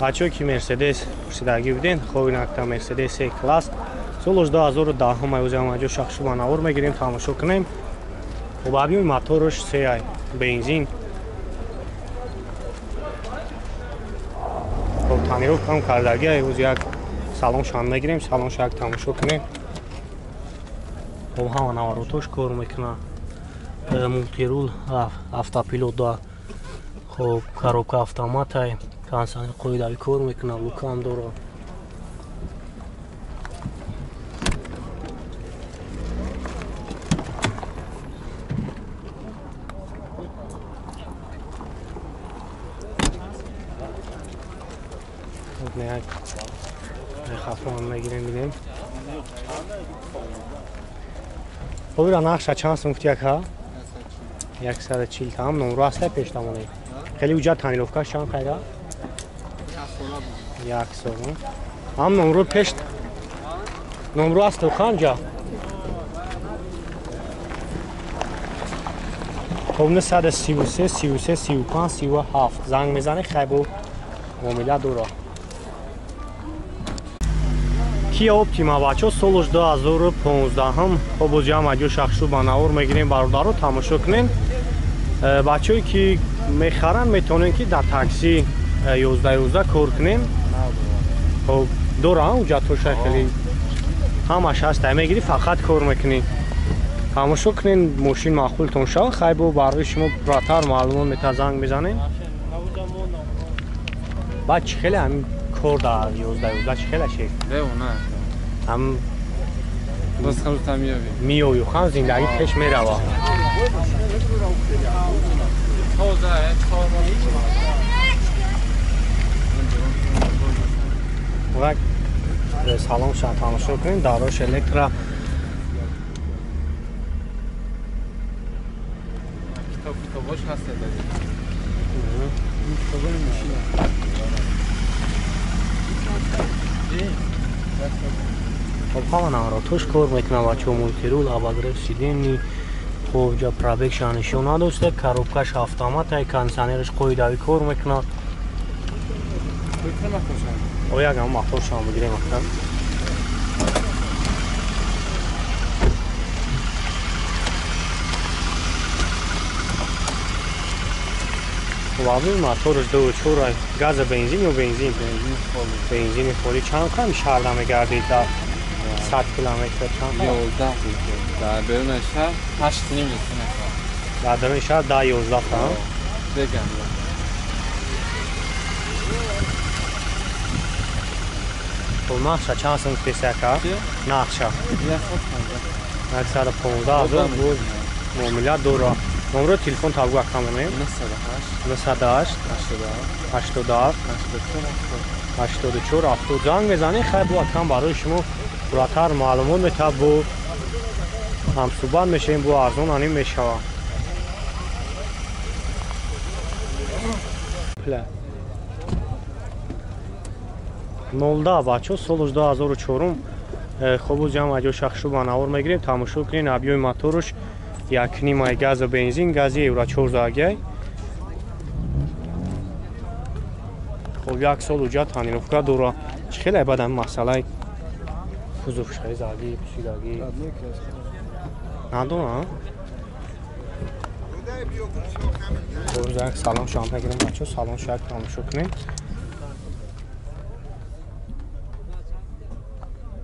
Бачаҳое ки Мерседес пурсидагӣ буден, хоб инакта Мерседес С класс солош 2010 ай ӯзи ҳамаҷо шахшуба навор мегирем, тамошо кунем. Хоб объёми мотораш се ай, бензин. Хоб тонировкам кардагӣ ай, ӯзи як салоншам мегирем, салонша як тамошо кунем. Хоб ҳама наворотош кор мекунад. Мультирул, автопилот да. Хоб коробка автомат ай, кондиционер қоидавӣ кор мекунад, лукам дорад. Хафон мегирем, бинем. Хоб ира нақша чанд сум гуфти яка? 140 там номро аста пештамоне. Хеле уҷа тонировкаш чанд хайра? Як сол. Ҳам номро пеш номро аст ханҷа. Хоб 933 33 35 37 занг мезанӣ, хайбо муомила дора. Kia Optima бачо солуш 2015. Хоб боз ҳам аҷо шахшу ба навор мегирем, бародаро тамошо кунен. Бачое ки мехаранд метавонен ки дар такси 11-11 кор кунен. Хоб дорам ҳуҷҷатҳоша хеле ҳамаш ҳаст, мегирӣ фақат кор мекунӣ. Тамошо кунен, мошин маъқултон шавад, хайбо барои шумо пурратар маълумот мета, занг мезанем. Баъд чӣ хеле ҳамин кор дар 11-11 чӣ хеле шед? Ҳам меёвӣ, ҳам зиндагӣ пеш мерава. Вак салонша тамошо кунем, дарош электро. Китобош ҳаст китобои мошина. Хоб ҳама наворотош кор мекунад бачаҳо, мультирул, обогрев сидений. Хоб ҷа пробегша нишон надошта, коробкаш автомат ай, кондиционераш қоидавӣ кор мекунад. Оягам моторшам бигирем ака. Лавин моторш 2.4 ай, газа бензин ё бензин? Бензини холӣ. Чанд кам шаҳрда мегардид дар 100 километр чанд? 11 дар беруни шаҳр 8.5 литр. Дар даруни шаҳр 10-11 та? Бегам. Хоб нақша чанд сум гуфтест яка? Нақша 115 ҳазор боз муомила дора. Номро телефон табгу акамонем 908 87 84 70 занг мезанӣ, хайр бо акам барои шумо пурратар маълумот метавад, бо ҳамсӯҳбат мешавем, бо арзон аним мешавад. Нолда бачо солуш 2004. Хоб боз ҳам аҷо шахшу ба навор мегирем, тамошо кунем. Объёми моторш 1.5 ай, газа бензин, гази евро 14 агай. Хоб як сол уҷа тонировка дора. Чӣ хеле баъд ҳамин масъалаи кузовшаи заги, пусидаги надорам. Хоб як салоншам мегирем бачо, салонша як тамошо кунем.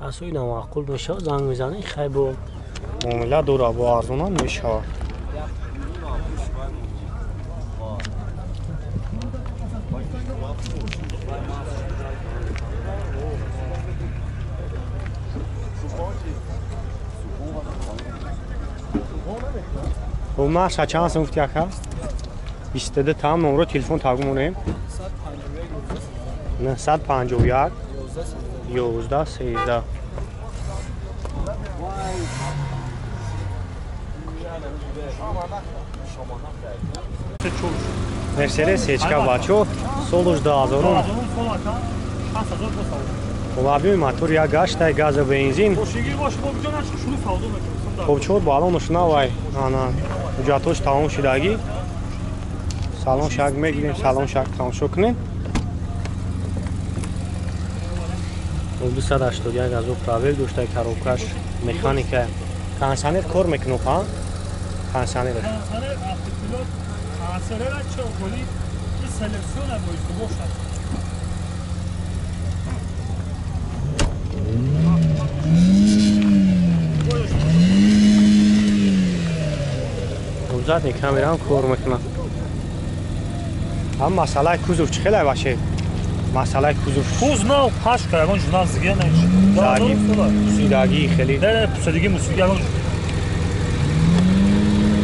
Асои намаъқул мешавад, занг мезанӣ, хайбо муомила дора, бо арзонам мешавад. Хоб нақша чанд сум гуфти ака? 22 там номро телефон тагу монем 951 11 13. Мерседес ҳечка бачо солуш 2000. Хоб объёми мотор як гаштай, газа бензин. Хоб чор баллонаш навай, ана ҳуҷҷатҳош тамом шудагӣ. Салон шак мегирем, салон шак тамошо кунем. 281 ҳазор пробег дошта, коробкаш механика. Кондиционер кор мекунад, ҳа? Кондиционераш. Кондиционер автопилот, кондиционер чӣ голи ки селексион боист бошад. Задний камерам кор мекунад. Ҳам масъалаи кузов чӣ хеле баше? Масъалаи кузов. Куз нав пашка, ягон журнал зиге неч. Пусидагӣ хеле. Не, пусидагӣ мусидагӣ ягон.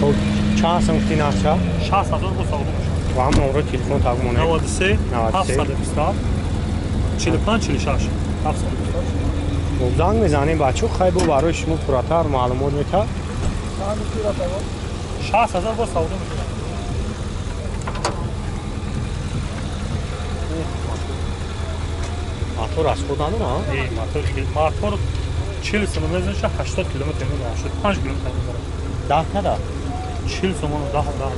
Хоб, чанд сум гуфтӣ нархша? 60 ҳазор бо савдо мешавад. Ва ҳам номро телефон таг монед. 93 727 45 46 727. Хоб, занг мезанем бачо, хай бо барои шумо пурратар маълумот метавад. 60 ҳазор бо савдо мешавад. Мотор аз худ надора? Не, мотор хеле. Мотор 40 сомон мезанад, 80 километр мебарад, 85 километр мебарад. 10 када? 40 сомон 10 10.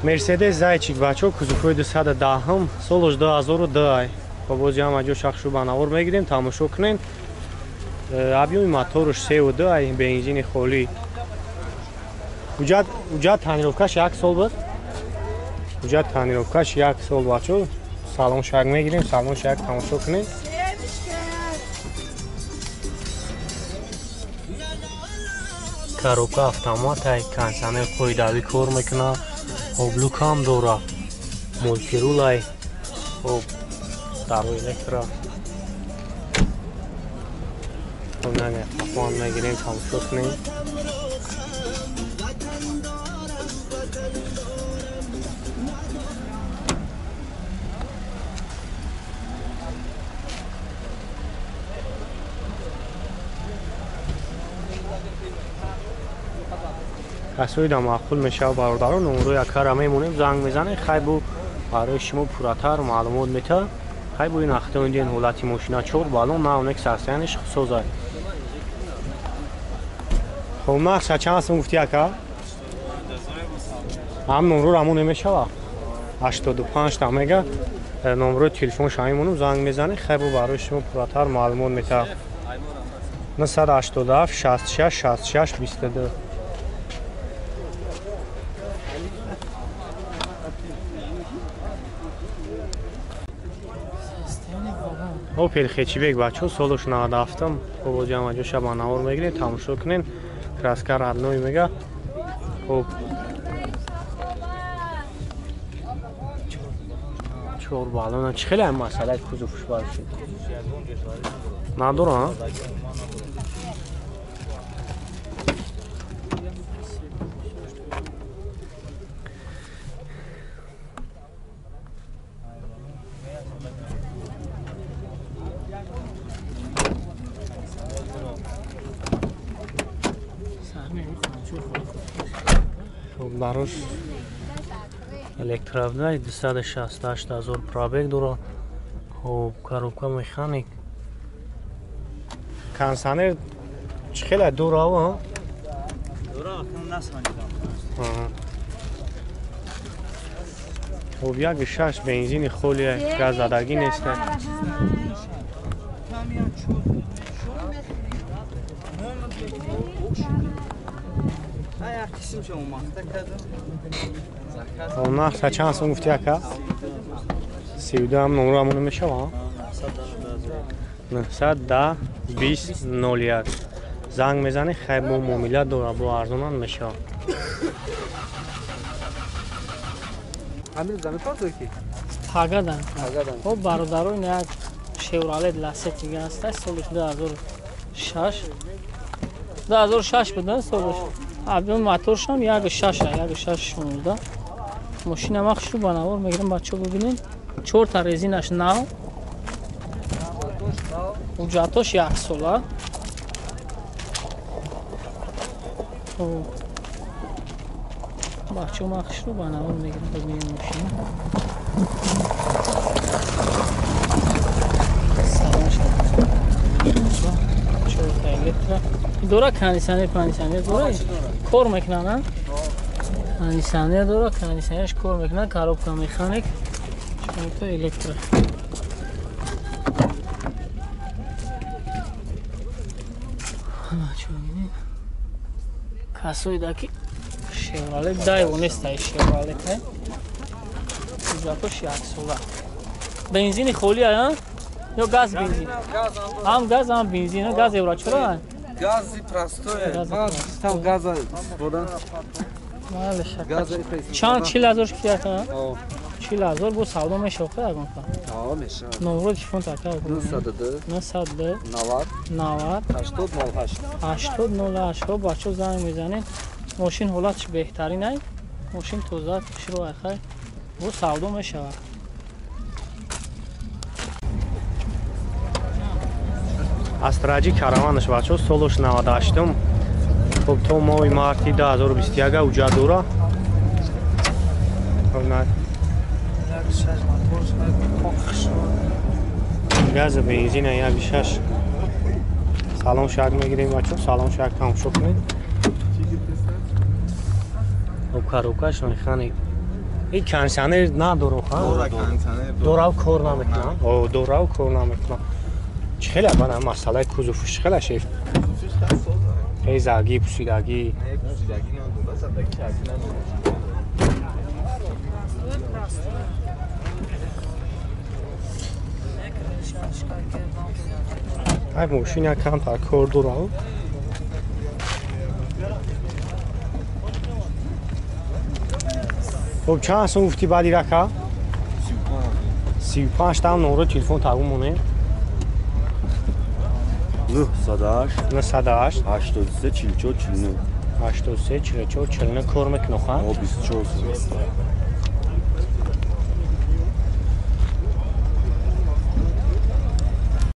Мерседес Зайчик бачо, кузовҳои 210-м, солаш 2002. Ба бози ҳама ҷо шахшу ба навор мегирем, тамошо кунед. Объёми моторш 3.2 ай, бензини холӣ. Уҷат тонировкаш 1 сол буд. Уҷат тонировкаш 1 сол бачо. Салон шак мегирем, салон шак тамошо кунед. Коробка автомат ай, кондиционер қоидавӣ кор мекунад. Облук ҳам дора. Мультирул ай. Хоб, даро электро. Хоб, қафоам мегирем, тамошо кунем. Касои да маъқул мешавад бародарон, номрои акара мемонем, занг мезанем, хай бу барои шумо пурратар маълумот метавад. Хай бу ин ахтои дин ҳолати мошина 4 баллон навнек сарсаяниш созад. Хоб, нархша чанд сум гуфтӣ ака? Ҳам номро рамон намешавад. 85 та мега. Номрои телефонша мемонем, занг мезанем, хай бу барои шумо пурратар маълумот метавад. 987 66 66 22. Опел хечибек бачо, солаш 97-м. Хоб, ҷама ҷоша ба навор мегирем, тамошо кунем. Краска родной мега. Хоб, 4 баллона. Чӣ хеле ҳам масъалаи кузовш баршид? Надора, барош электроавдай 268 ҳазор пробег дора. Хоб, коробка механик. Кондиционер чӣ хеле дорава? Дора, акнун насанҷидам. Хоб, 1.6 бензини холия, газ задагӣ нест. Нархша чанд сум гуфтӣ ака? 32 ҳам номро ҳамон мешавад? 910 20 01. Занг мезанӣ, хай бо муомила дора, бо арзонам мешавад. Пагадан. Хоб, бародарон, як Шевролет Ласети аст, солаш 2006. 2006 будан солаш. Объём моторшам 1.6, 1.6 16. Мошина ма хушу ба навор мегирам, бачаҳо бибинед. 4 та резинаш нав. Ҳуҷҷатош 1 сола. Бачаҳо ма хушу ба навор мегирам, бибинед мошина. Салон шад. 4 та электро. Дора кондиционер, дора. Кор мекунанд, а? Кондиционер дора, кондиционерш кор мекунад, коробка механик, шумото электро. Касои даки Шевроле Дайво нестай Шевроле тай. Ҳуҷҷатош яксола. Бензини холи ая? Ё газ бензин? Ҳам газ, ҳам бензин. Газ евро чора? Гази простой. Там газа истифода. Чанд 40 000 кията? 40 000 бо савдо мешавад ягон ка? Ҳа, мешавад. Номро телефон така. 902 902 90 90 80 08 80 08. Хоб бачо занг мезанед. Мошин ҳолатш беҳтарин ай. Мошин тоза шуро ай хай. Бо савдо мешавад. Астраҷи караванаш бачо солаш 98-м. Хоб то моҳи марти 2021 уҷа дора. Газ бензина 1.6. Салон шак мегирем бачо, салон шак тамошо кунед. Хоб коробкаш механик. Ин кондиционер надору ха? Дорав кор намекунам. О, дорав кор намекунам. Чӣ хеле бана масъалаи кузовш хеле шеф. Хезагӣ, пусидагӣ. Не, пусидагӣ надора, задагӣ чагӣ надора. Ай мошин якам кор дора. Хоб чанд сум гуфтӣ баъди рака? 35 там номро телефон тагу монем. 908 908 83 44 49 83 44 49 кор мекунад ха? 24.